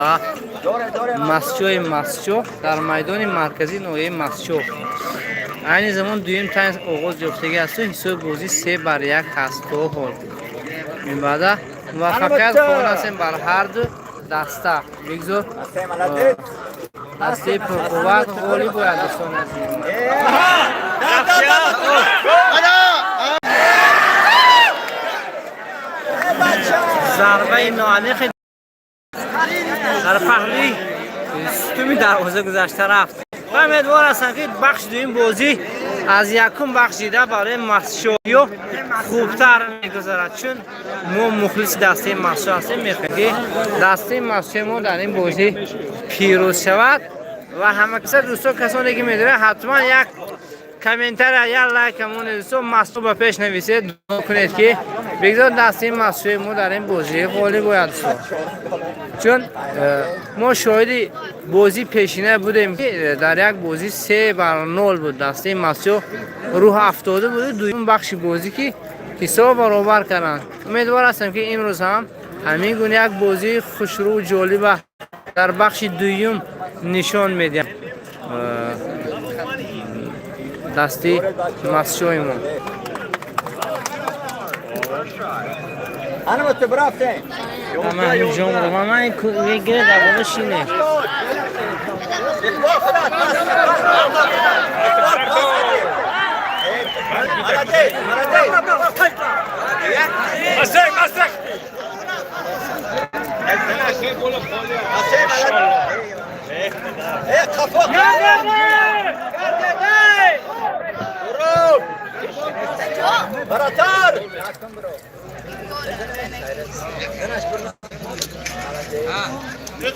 Мастчои Мастчоҳ дар майдони марказии ноҳияи Мастчоҳ. Айни замон дуюм тайм оғоз ёфтагӣ асту ҳисоби бозӣ 3-1 ҳаст то ҳол. Минбаъда муваффақият хоҳон ҳастем бар ҳарду даста. Бигзор дастаи пурқувват ғолиб бояд, дӯстони азиз. Зарбаи ноаниқи дар паҳлӯи сутуми дарвоза гузашта рафт ва умедвор ҳастам, ки бахши дуюм бозӣ аз якум бахш дида барои мастчоҳиё хубтар мегузарад, чун мо мухлиси дастаи Мастчоҳ ҳастем, мехоҳем, ки дастаи Мастчоҳи мо дар ин бозӣ пирӯз шавад. Ва ҳамакаса дӯстон, касоне ки медонанд, ҳатман як комментария, як лайк монед, дӯстон, Мастчоҳ ба пеш нависед, дуо кунед, ки бигзор дастаи Мастчоҳи мо дар ин бозӣ ғолиб ояд, дӯстон, чун мо шоҳиди бозии пешина будем, ки дар як бозӣ 3-0 буд, дастаи Мастчоҳ рӯҳ афтода буд, дуюм бахши бозӣ ки ҳисоб баробар карданд. Умедвор ҳастам, ки имрӯз ҳам ҳамин гуна як бозии хушрӯ ҷолиба дар бахши дуюм нишон медиҳам дасти Мастчоҳи мо. Ман ҳамин ҷо омадам, ман мегире дар боло шине.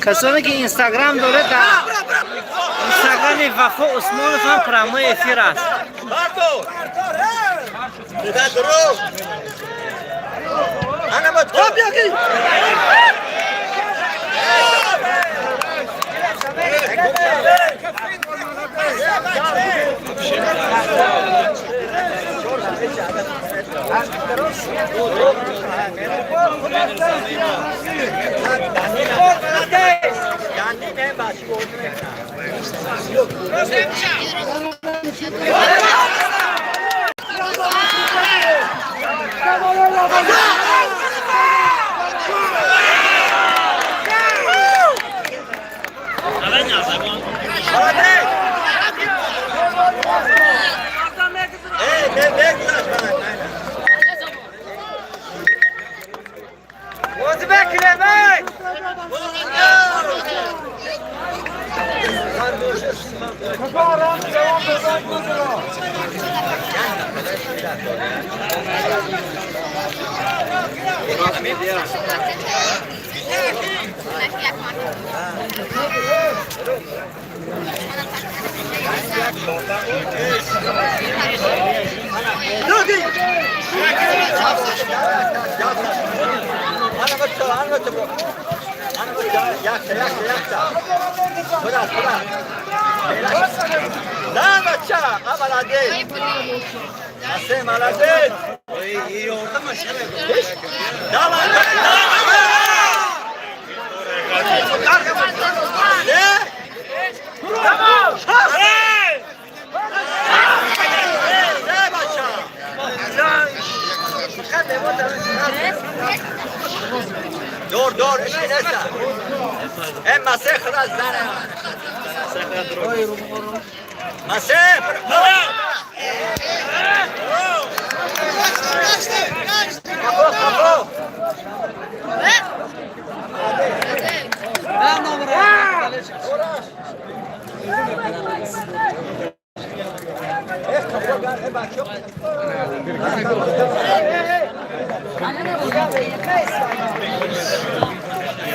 Касоне ки Инстаграм доред, дар Инстаграми Вафо Усмонов ҳам прямой эфир аст.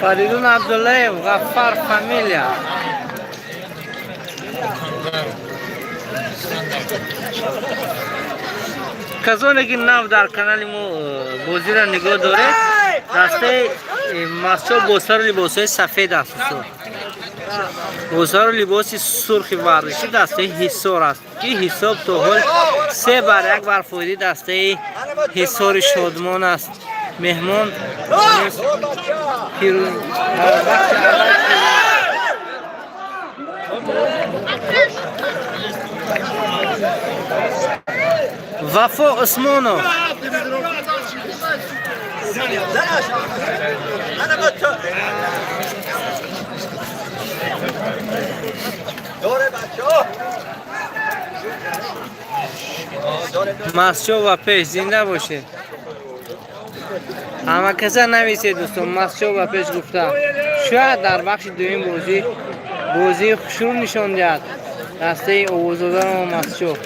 Фаридун Абдуллаев, Ғаффар фамилия. Касоне ки нав дар канали мо бозиро нигоҳ доред, дастаи Мастчоҳ бо сару либосҳои сафед аст, бо сару либоси сурхи варзишӣ дастаи Ҳисор аст, ки ҳисоб то ҳол 3-1 бар фоидаи дастаи Ҳисори Шодмон аст. Меҳмон пирӯз дар бахши аввал. Вафо Усмонов. Мастчоҳ ба пеш, зинда бошед. Ҳама каса нависед, дӯстон, Мастчоҳ ба пеш гуфта. Шояд дар бахши дуюм бозӣ бозии хушрӯ нишон диҳад дастаи овозодаро Мастчоҳ.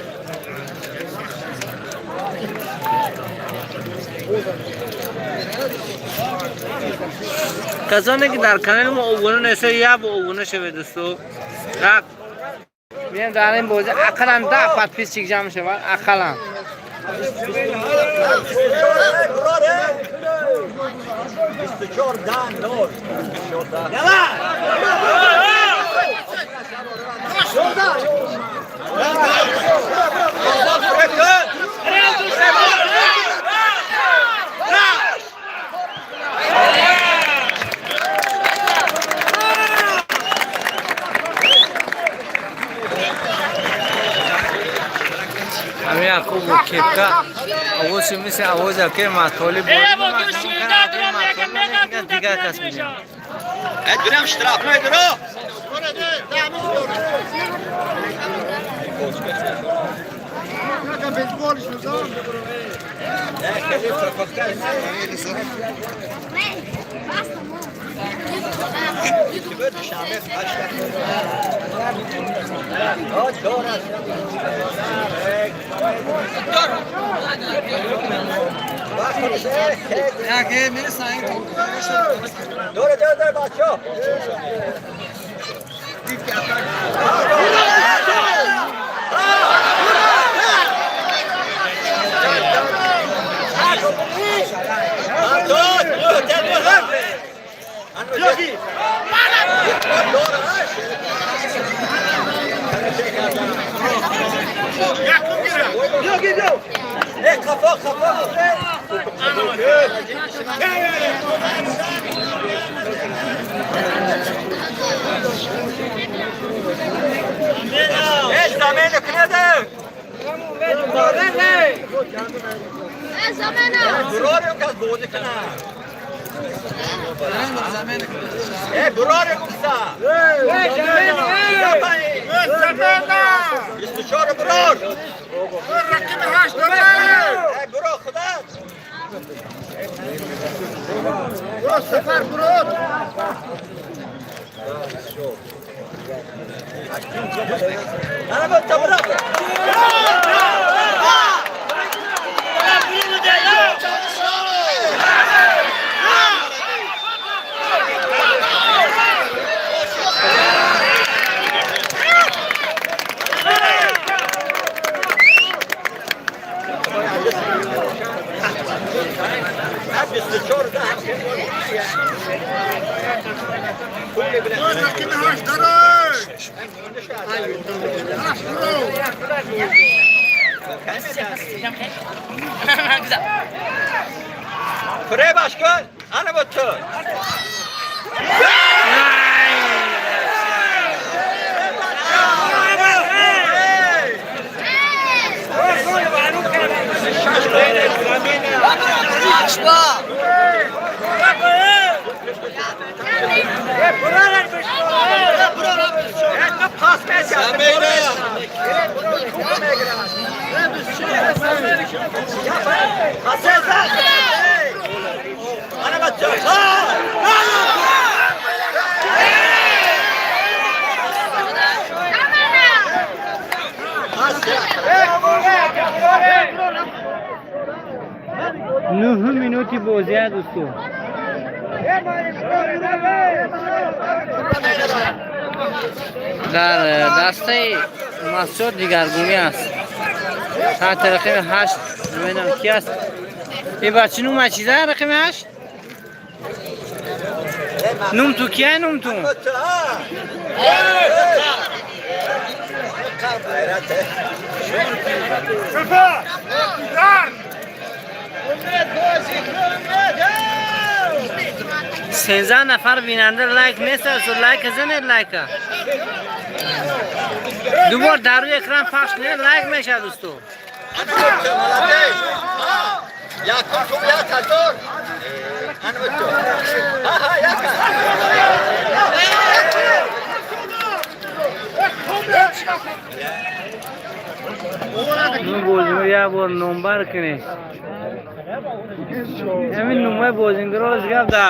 Касоне ки дар канали мо обуна нестед, як бор обуна шавед, дӯсто. Як биём дар ин бозӣ ақаллан 10 подписчик ҷамъ шавад, ақаллан. Ҳамин Яқуб бо кепка овози мисли овози аке Матолиб дигар кас мегӯяд. Дурам штрафной дуро. دوره دوره دوره بچه. خفا خفا. Kure başkan, ana batı. Нӯҳум минути бозия, дӯсто. Дар дастаи Мастчоҳ дигаргунӣ аст. Таҳти рақами 8 бибинам ки аст. Э бачи, нума чиза рақами 8? Нум ту кия, нум ту? 13 нафар бинанда лайк нест, лайк занед, лайка. Ду бор дар рӯи экран пахш кунед, лайк мешавад, дӯсто. Молодец. Якум ту як ҳазор. Ана бо ту. Ҳа, як. Ну бозино як бор номбар кунед. Ҳамин номаи бозингаро гап да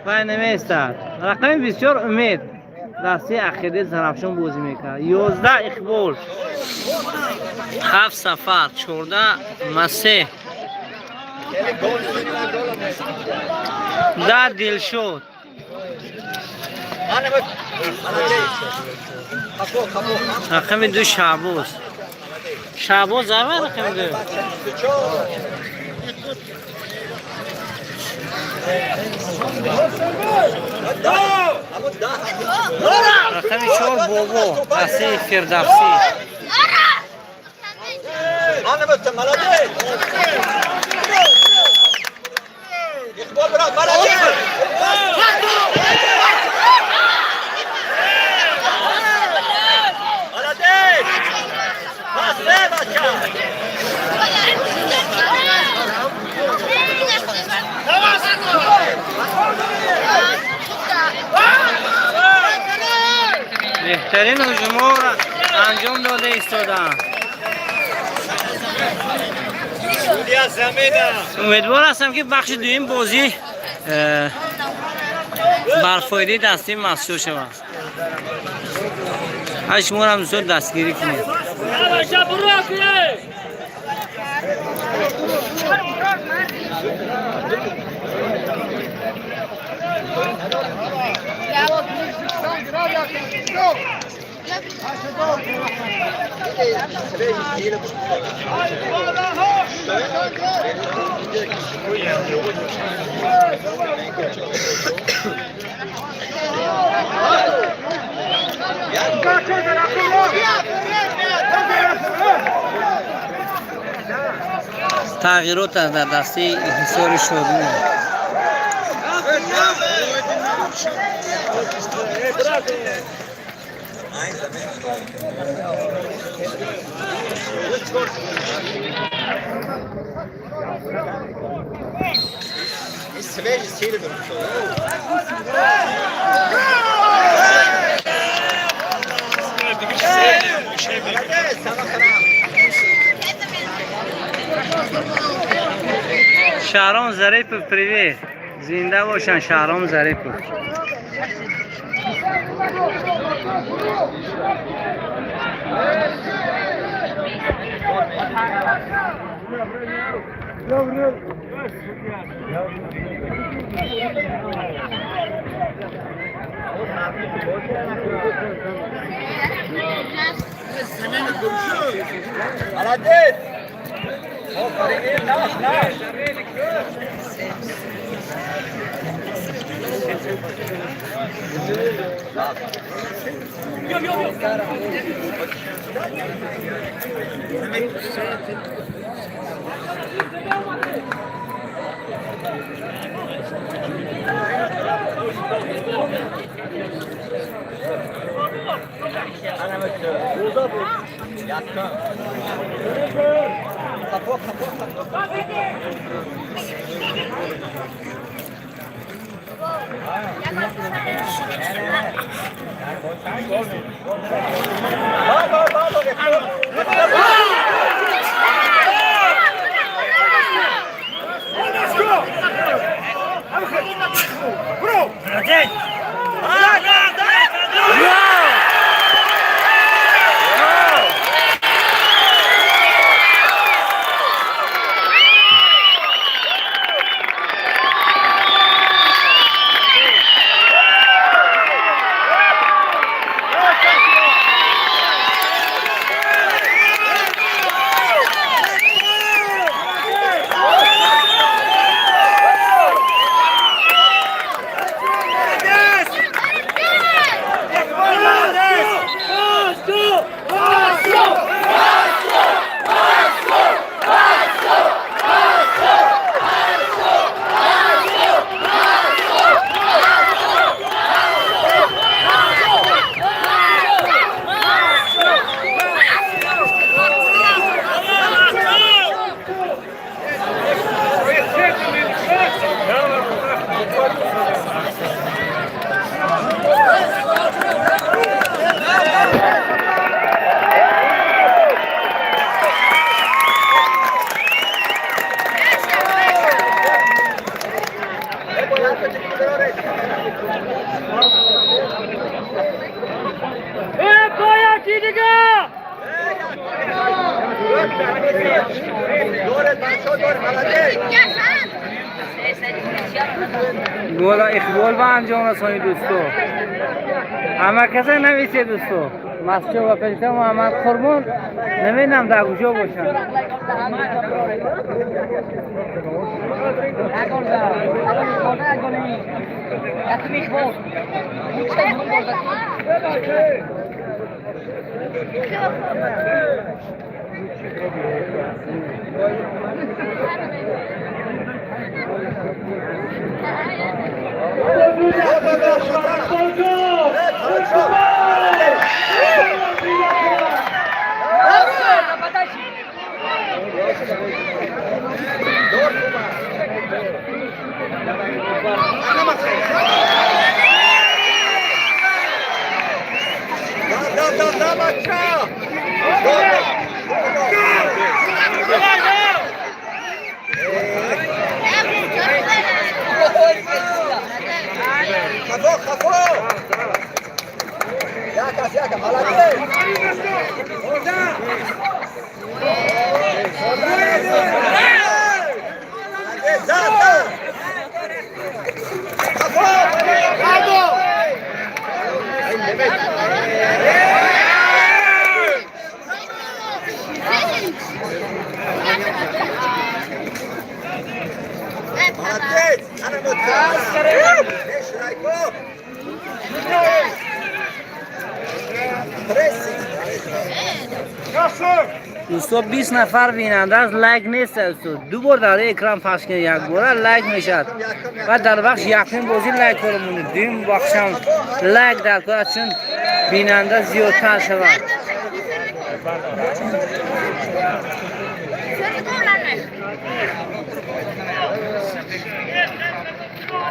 вай намеистад. Рақами бисёр Умед дастаи Ақидаи Зарафшон бозӣ мекард. 11 Иқбол, 7 Сафар, 14 Масеҳ, 10 Дилшод. Ана бо молодец. Қапо, қапо. Рақами 2 Шаҳбоз. Шаҳбоз ава рақами 2. 4. Рақами 4 Бобо, дастаи Фирдавсӣ. Ана бо ту, молодец. Иқбол брат, молодец. Молодец. Пасе, бача. Беҳтарин ҳуҷумҳоро анҷом дода истодаанд. Умедвор ҳастам, ки бахши дуюм бозӣ бар фоидаи дастаи мазкур шавад. Ҳай, шуморо зуд дастгирӣ кунед. Тағйирот дар дастаи Ҳисори Шодӣ. Свежий силы. Молодец, Самохрам. Шаҳром Зарипов, привет! Зинда бошанд, Шаҳром Зарипов. Молодец. Офарин, наш, наш. Якум. Қапо, қапо, қапо. Бало, бало, Иқбол. Гола Иқбол ба анҷом расонид, дӯсто. Ҳама каса нависед, дӯсто. Мастчо ва пешта Муҳаммад Қурбон намедонам дар куҷо бошанд. Да, да, да, бача! Хафо, хафо! Якас, яка, молодец! Молодец, да, да! Хафо! Браво! Молодец! Ана Леш, Райко! Прессинг! Дӯсто, 20 нафар бинанда аст, лайк нест, дӯсто. Ду бор дар экран пахш кунед, як бора лайк мешавад. Ва дар бахш якум бозӣ лайк кор монед, дуюм бахшам лайк дар кор, чун бинанда зиёдтар шавад.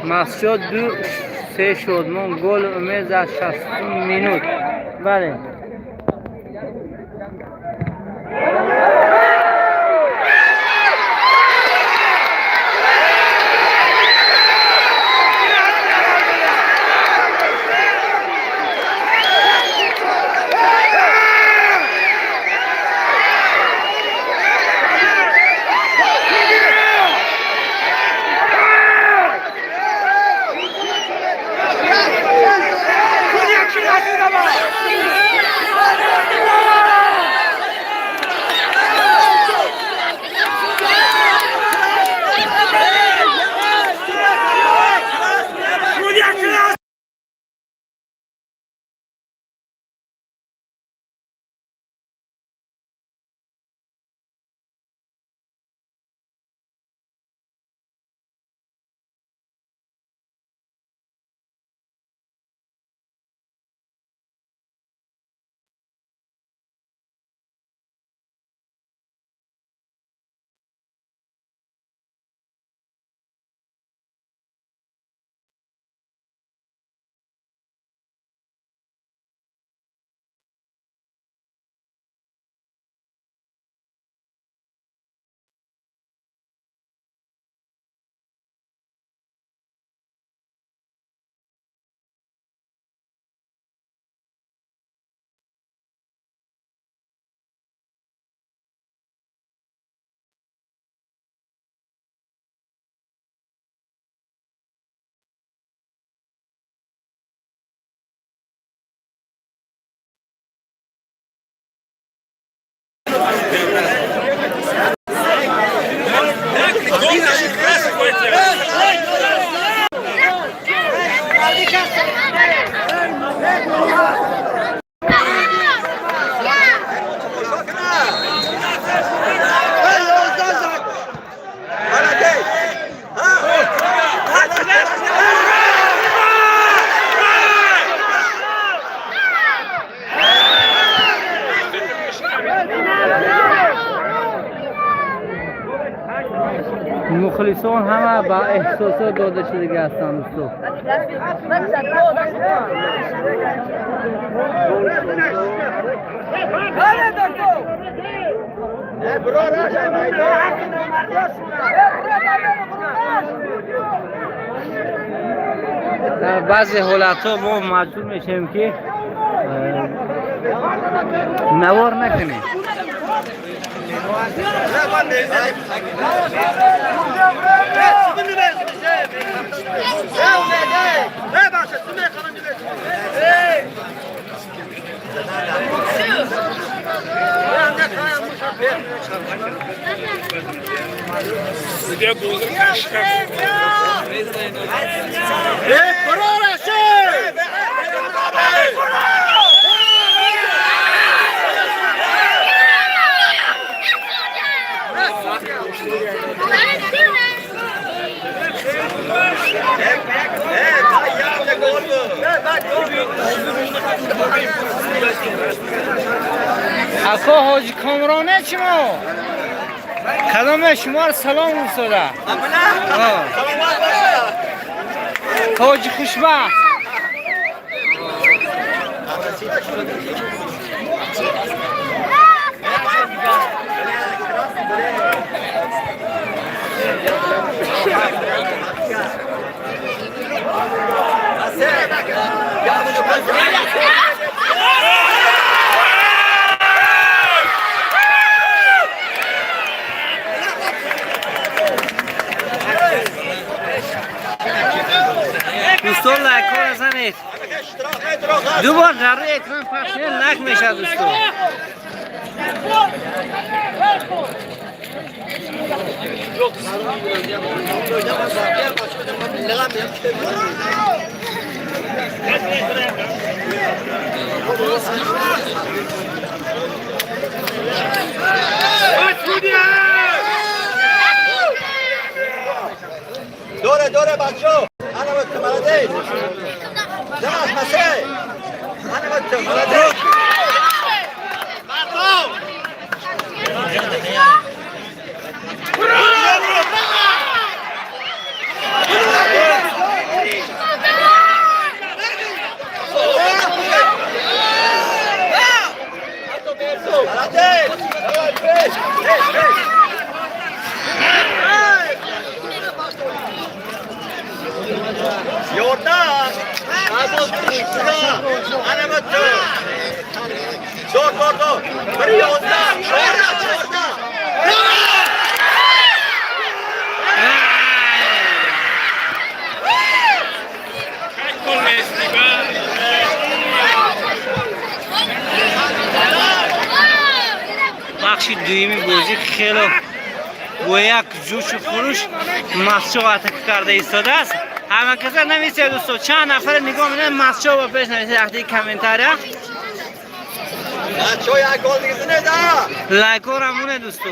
Мастчо 2-3 Шодмон, гол Умед за 60 минут. Бале. Молодец! Мухлисон ҳама ба эҳсосот дода шудагӣ ҳастанд, дӯсто. Дар баъзе ҳолатҳо мо маҷбур мешавем, ки навор накунем. Ако ҳоҷи Комроне шумо? Кадоме шуморо салом гуфтода? Ҳоҷи хушбахт. Дӯстон, лайкҳо занед. Ду бор дар рӯи экран пахш лайк мешавад, дӯстон. دوره دوره بچه انا متمردی دست مسه انا متمردی. دور دور دور بري 11 14. Бахши дуюми бозӣ хело бо як ҷӯшу хуруш Мастчоҳ атака карда истодааст. Ҳама каса нависед, дӯсто, чанд нафаре нигоҳ медонед, Мастчоҳ ба пеш нависед вақти комментария. بچه یک گل دیگه زنه دا. Лайкҳоро монед, дӯсто.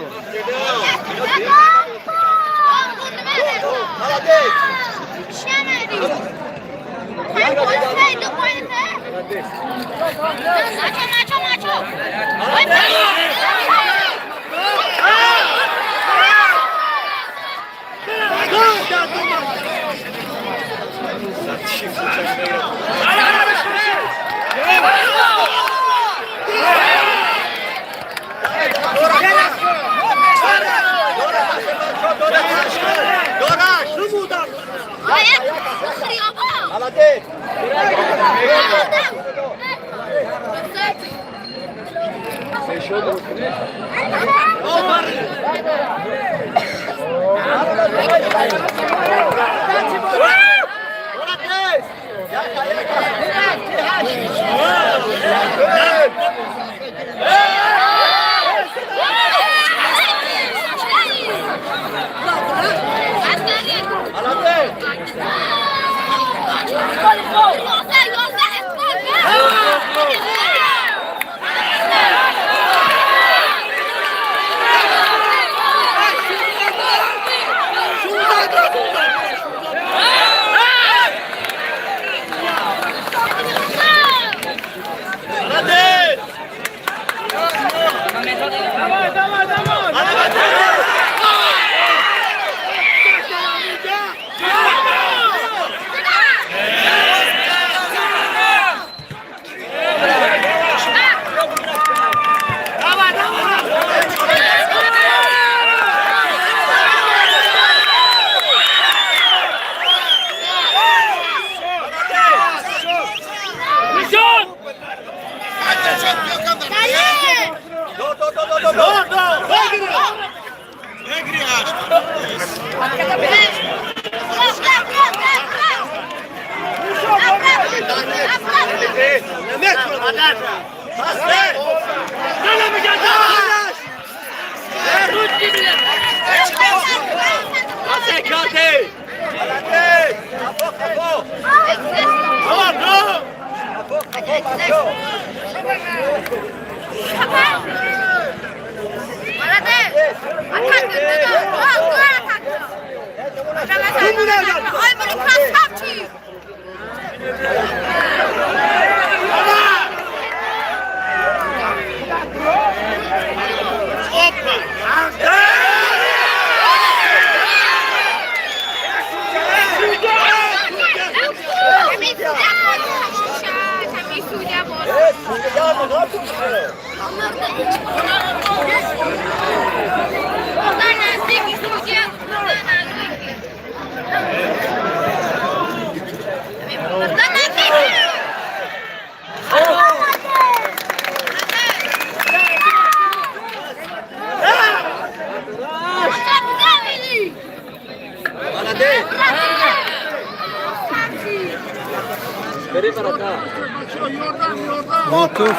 Лутуф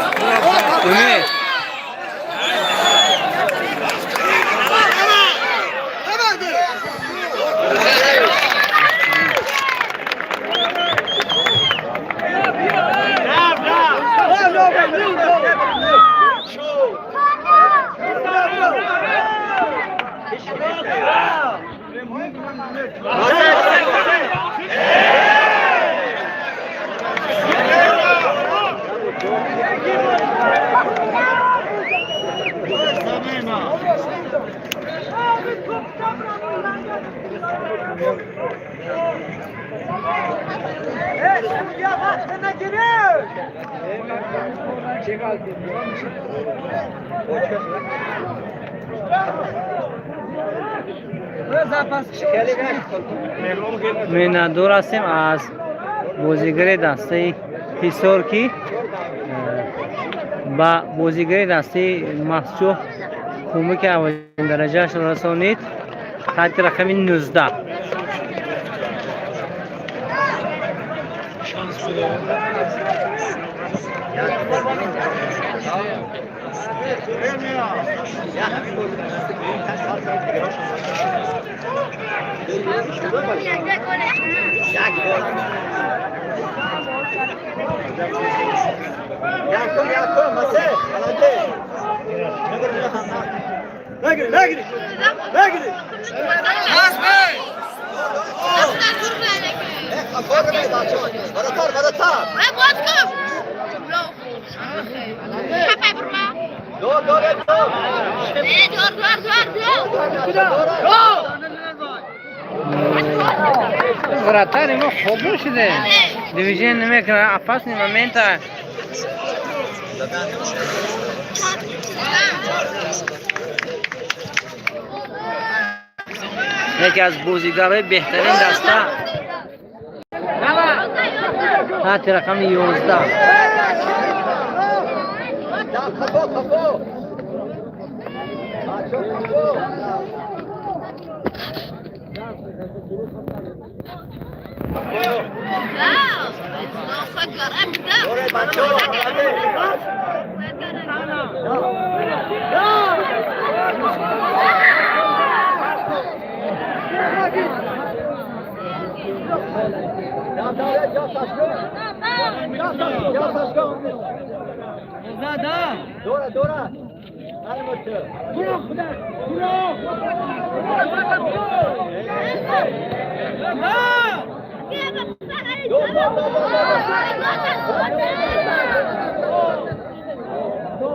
Умед. Миннатдор ҳастем аз бозигари дастаи Ҳисор, ки ба бозигари дастаи Мастчоҳ кӯмаки аввалин дараҷаашро расонид таҳти рақами 19. Вратарь мо хоб шуде. Движение намекунад, опасный момента. Яке аз бозигарои беҳтарин даста таҳти рақами 11.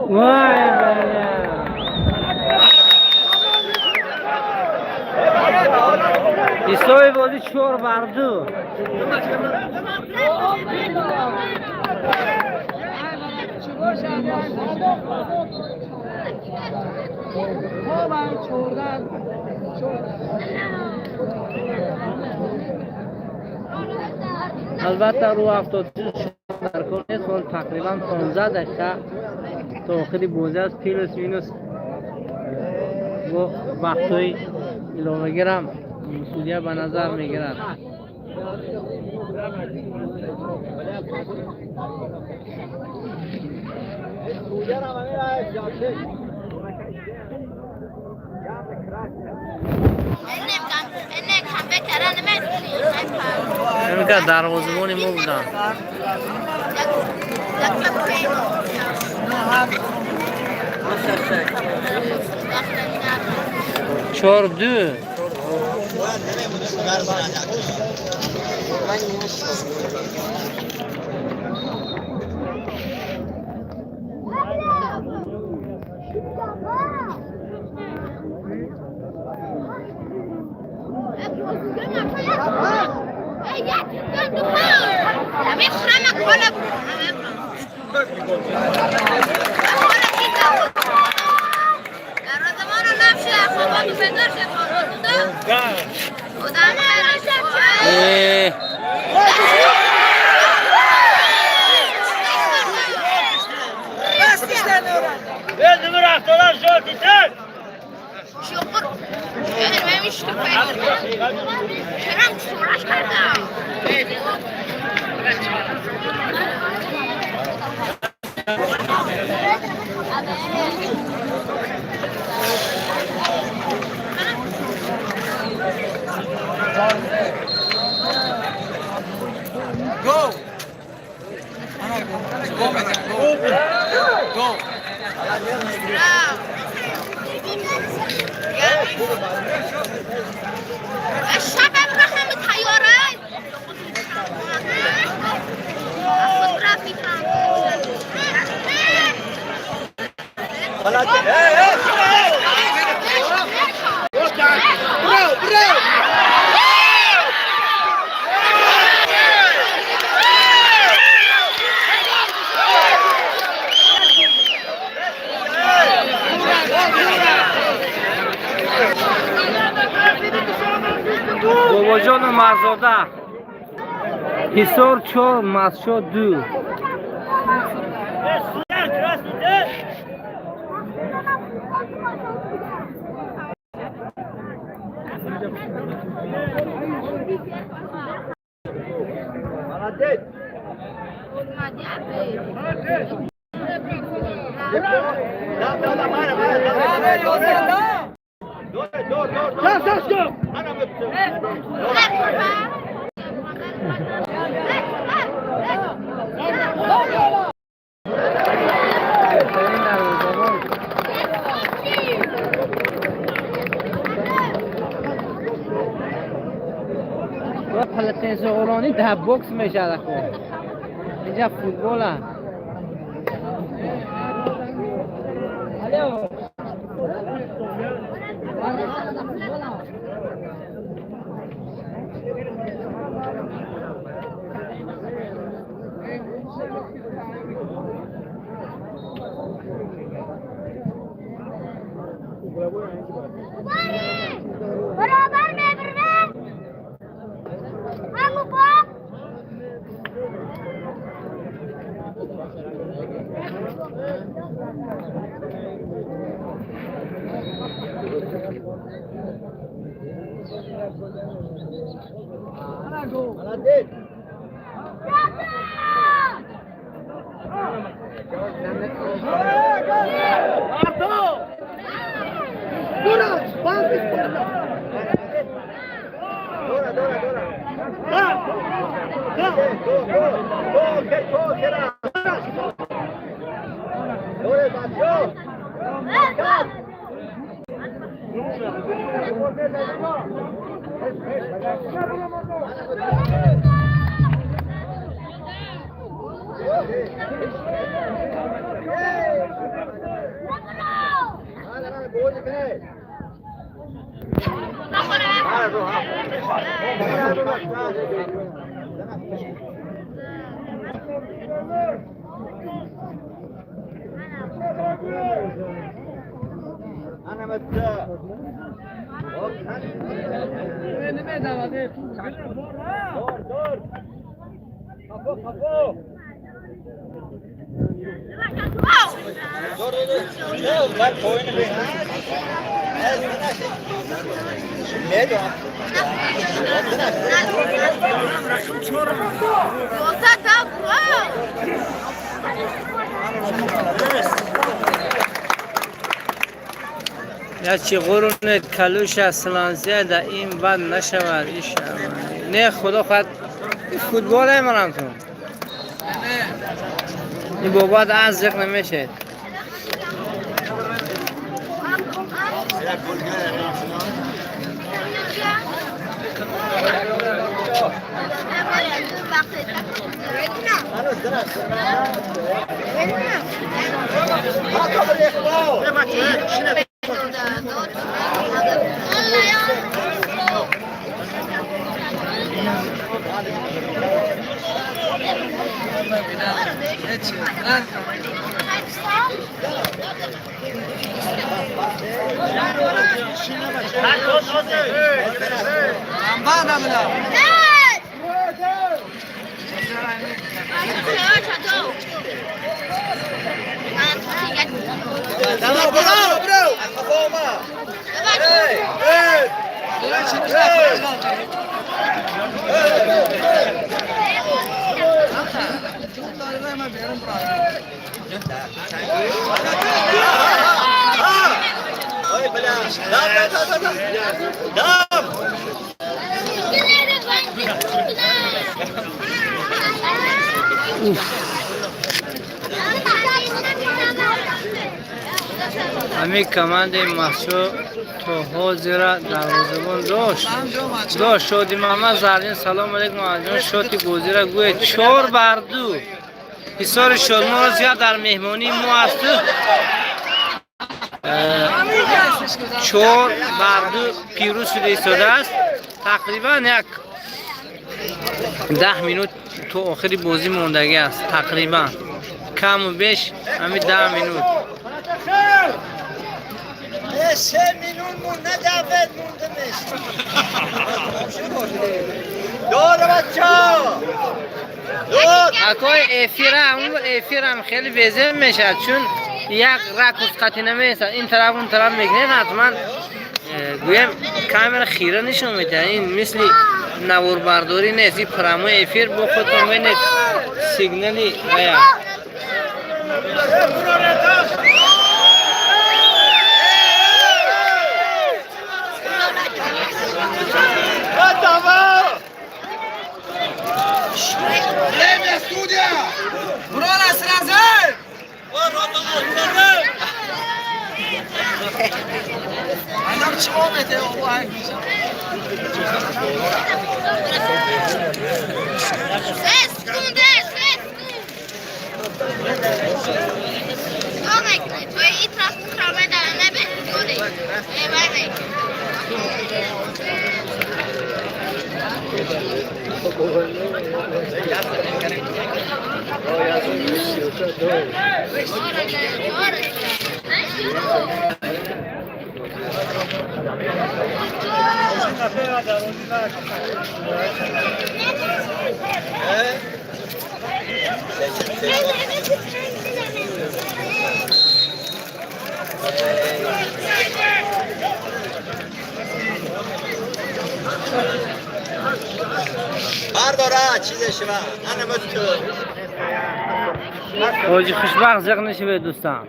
Вай, бля! Исои бозӣ 4-2. Албатта, рӯ афтод дар кор нест, ҳол тақрибан 15 дақиқа то охири бозӣ аст, плюс минус бо вақтҳои иловагирам судья ба назар мегирад. Ҳамика дарвозабони мо буданд. 4-2. Бобоҷону Марзода. Ҳисор 4, Мастчоҳ 2. Беҳтарин дарвозабон. Ва полотенцеорони дар бокс мешавад. Ко инҷа футбол аст. برابر میبرم همو با. Ячи ғурунет калуша сланзия да ин бад нашавад иш не худо хоҳад футбол эмарам ту ин бобад аз зиқ намешед. Ҳамин командаи Махсу то ҳозира дарвозабон дошт. Дошт Шоди Муҳаммад Зардин, салом алейкум ҷон, шоти бозира гӯед 4-2. Ҳисори Шодмонро зиёд дар меҳмонии мо асту. 4-2 пирӯз шуда истодааст. Тақрибан як 10 минут то охири бозӣ мондагӣ аст. Тақрибан каму беш ҳамин 10 минут. 3 минут монда даъват монда мешад. Дора бача. Акои эфирам хеле безеб мешавад, чун як ракурс қатъи намеистад. Ин тараф он тараф мекунед, ҳатман гӯям камера хира нишон медиҳад. Ин мисли наворбардорӣ нест, ин прямой эфир бо худтон бинед сигнали вая. Ҳоҷи хушбахт зиқ нашавед дӯстан.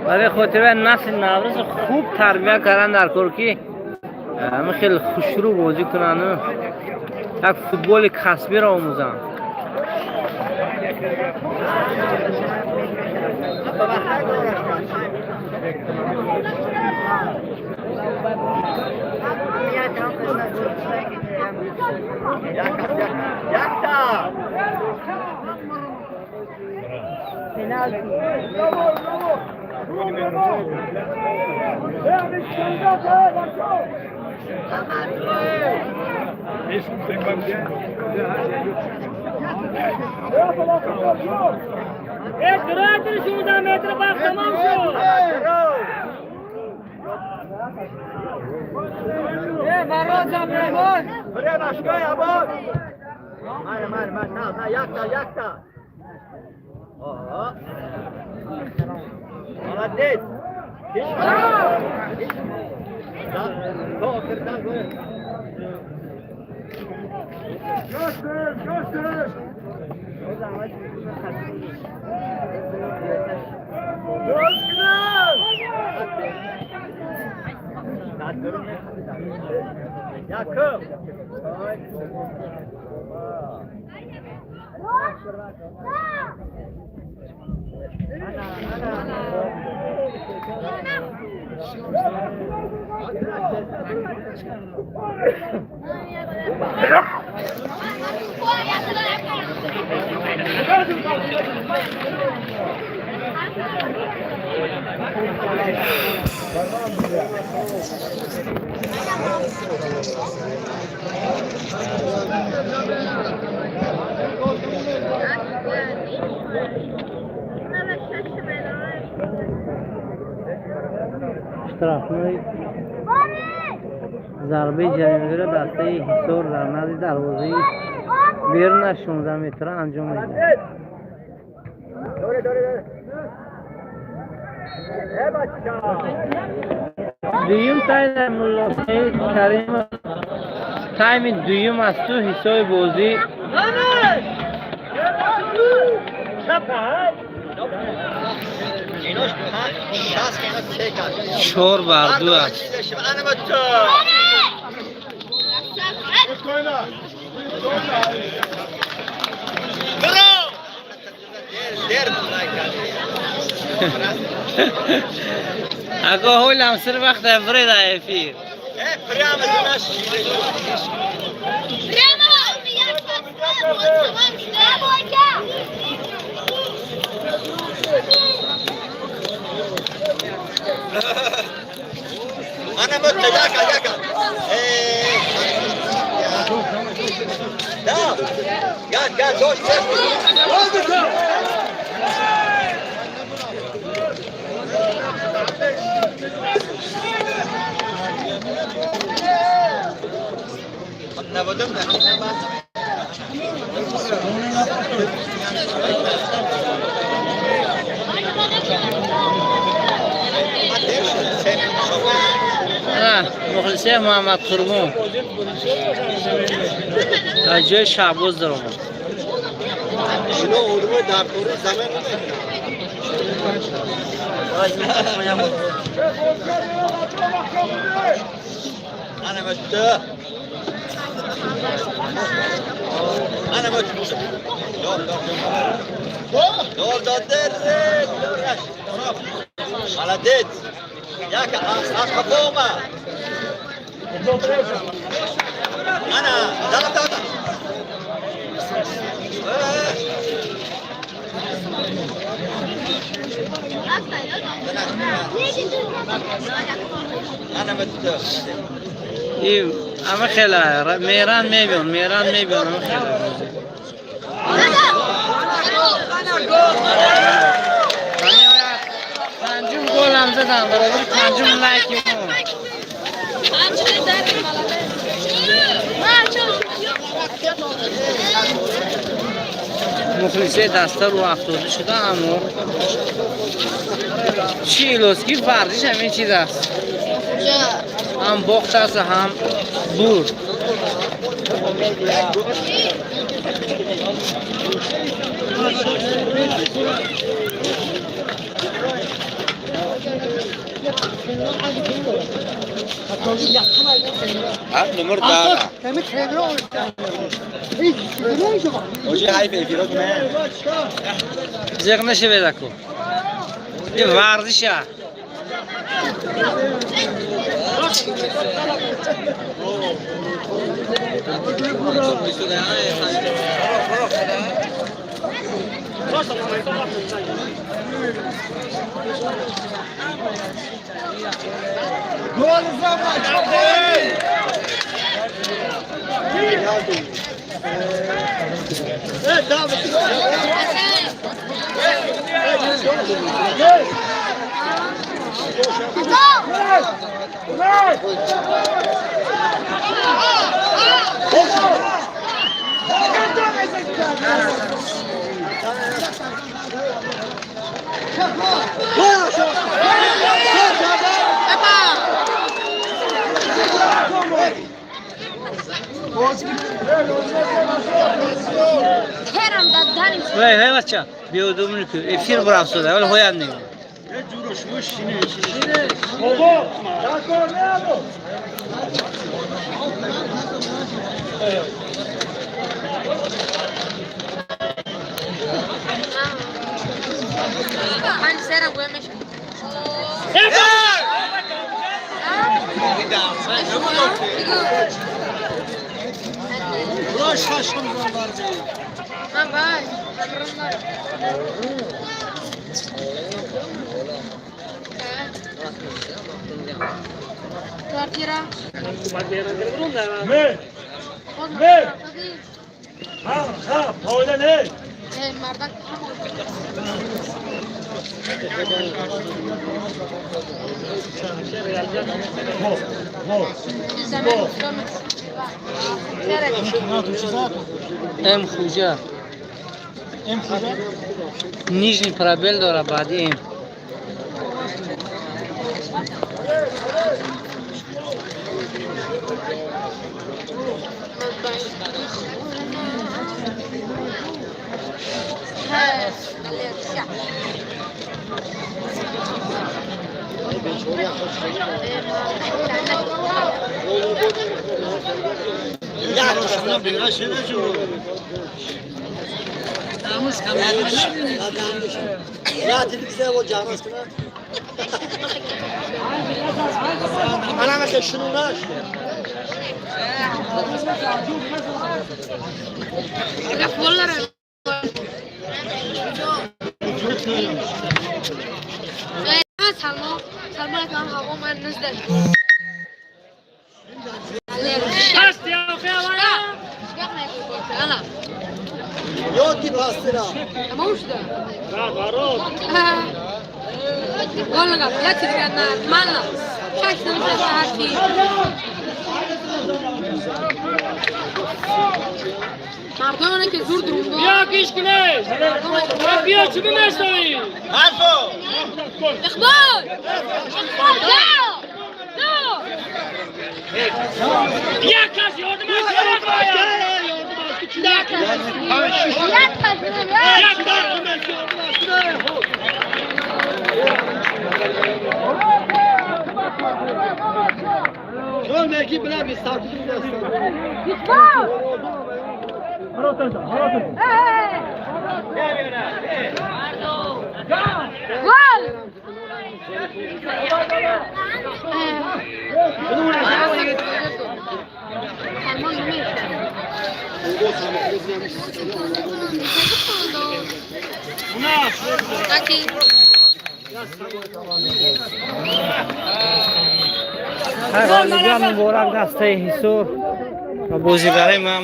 Барои хотири насли наврӯз хуб тарбия кардан дар кор ки ҳама хеле хушрӯ бозӣ кунанд, як футболи касбиро омӯзанд. Штрафной зарбаи ҷаримавиро дастаи Ҳисор дар назди дарвозаи берун аз 16 метра анҷом медиҳад. Дуюм тайм Муллосаид Каримов, тайми дуюм асту ҳисоби бозӣ 4-2 аст. Ако ҳолам сир вақта бреда эфир. Мухлисе Муҳаммад Қурбон дар ҷои Шаҳбоз даромад. Ама хела меран мебиён, меран мебиён, ама хела. Панҷум голам задам, баробари панҷум лайки мо. Мухлисе даста рӯ афтода шуда, аммо чӣ илоз ки варзиш ҳамин чиз аст. Ҳам бохт аст, ҳам бурд. Зиқ нашавед аку. Ин варзиша. Вай, вай, бача. Биё думни ку. Эфир бурафтода. Вале ҳояд не. М хуҷа. Нижний пробел дора баъди М. Ғолибият муборак дастаи Ҳисор ва бозигарои ма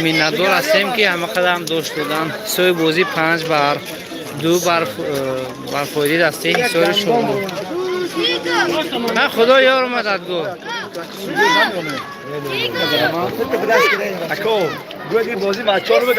миннатдор ҳастем, ки ҳама қадам дошт додан. Ҳисоби бозӣ 5-2 бар фоидаи дастаи Ҳисори Шомол. На, Худо ёр мададгор. Ако, гӯяд ин бозӣ бачаҳоро.